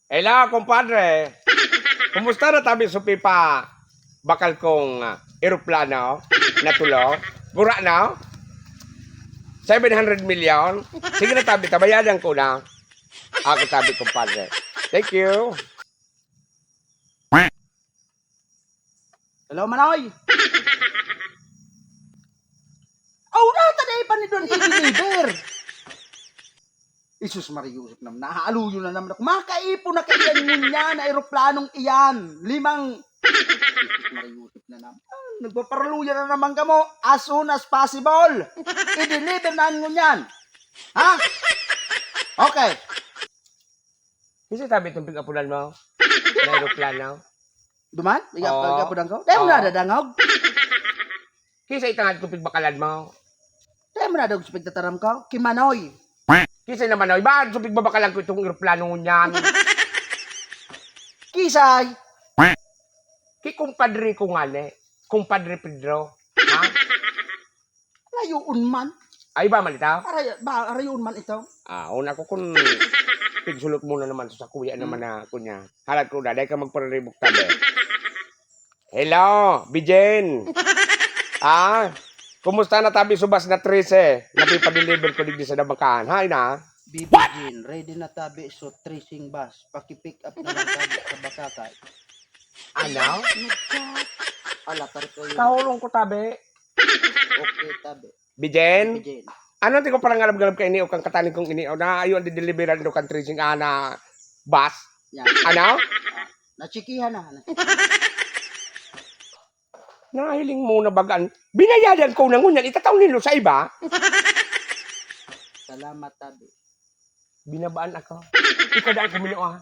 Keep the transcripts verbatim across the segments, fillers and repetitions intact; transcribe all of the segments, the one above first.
Hello, kumpadre. Kumusta na tabi su pipa bakal kong, ah, eroplano na tulo? Gura na? Seven hundred million? Sige na tabi, tabayadan ko na. Ako tabi, kumpadre. Thank you. Hello, Manoy! Aw, nata na ipanidon i-deliver! Jesus Maria Joseph naman, nahaaluyo na naman ako. Makaipon na kaiyan ngunyan na eroplanong iyan. Limang... Jesus Maria Joseph na naman. Ah, nagpaparaluya na naman kamo. As soon as possible. I-deliver na ngunyan. Ha? Okay. Kinsa tabi itong pig-apudan mo? Na eroplano? Duman? Iga, Oo. Pag-apudan ko? Dahil mo Oo. Nadadangog? Kinsa itang itong pigbakalan mo? Dahil mo nadadangog sa pigtataram ko? Kimanoy. Kinsa naman, oy? Bakit sa pigbabakalan ko itong eroplano ngunyan? Kisay? Ki kumpadre ko nga, ne. Kumpadre Pedro. Ha? Rayoon man. Ay, ba, malita? Aray, ba, rayoon man ito. Ah, una ko kun pigsulot mo na naman sa kuya naman na kunya. Halat ko na, dahil ka magpararibok tabi. Hello, Bijen. Ah, kumusta na tabi subas na trese? Napipadeliver ko digdi sa Damakan. Hay na? Bibi Jin, ready na tabi so tracing bus. Paki-pick up na lang tabi sa Bakakay. Ano? Ala, tarto yun. Kahulong ko tabi. Okay, tabi. Bijen? Bijen. Ano, di ko parang ngalab-ngalab ka ini o kang kataning kong ini o na ayo ang dideliveran do kan tracing ana bus? Yan. Ano? Nachikihan na. Nahiling mo na bagan. Binayadan ko na ngunyan, itataw nilo sa iba. Salamat, tabi. Binabaan ako. Ikadaan ko mino, ah.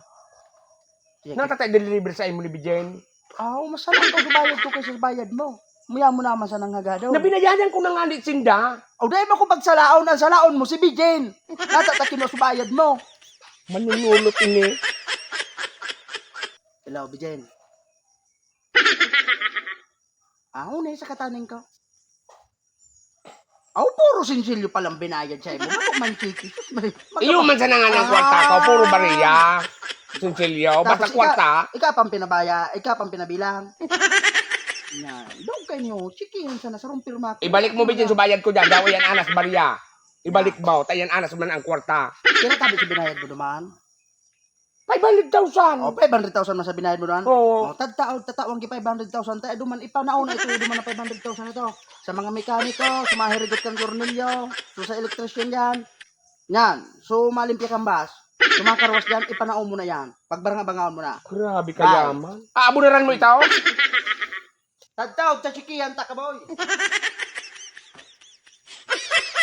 Sige. Natatay deliver sa imo ni Bijen. Aw, mas salang ka sa bayad ko kaysa sa bayad mo. Muya mo naman sa nanghagado. Nabinayadan ko na nga ni Sinda. O, dahil mo kung pagsalaon, ang salaon mo si Bijen. Natatakin mo sa bayad mo. Manunulot ini. Hello, Bijen. Aw, na sa kataning ko. Aw, puro sinsilyo palang binayad sa imo. Ano man, Chiki? Sus, may... Iyo man sana nga ng kwarta ko, puro bariya. Sinsilyo, basta kwarta. Ika pang pinabaya, ika pang pinabilang. Yan. Daw kayo niyo, Chiki, yun sana, sarong pirma. Ibalik mo, Bijen, subayad ko dyan. Daw yan, anas, bariya. Ibalik mo, tayan, anas man ang kwarta. Kira tabi sa binayad mo duman? Five hundred thousand. Oh, five hundred thousand man sa binayad mo duman? Oo. Oh, tagtaod, tatawan ki five hundred thousand, tayo duman, ipanao na ito, duman na five hundred thousand ito. Sa mga mekaniko, sa mga hirigot kang tornilyo, so sa electrician yan. Yan. So, malimpya kang bus. Sa mga karwas dyan, ipanao mo na yan. Pagbaranga-bangaon mo na. Grabe kayaman. Aabunaran mo ito? Tagtaod sa sikihan, takaboy.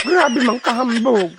Grabe mang kahambog.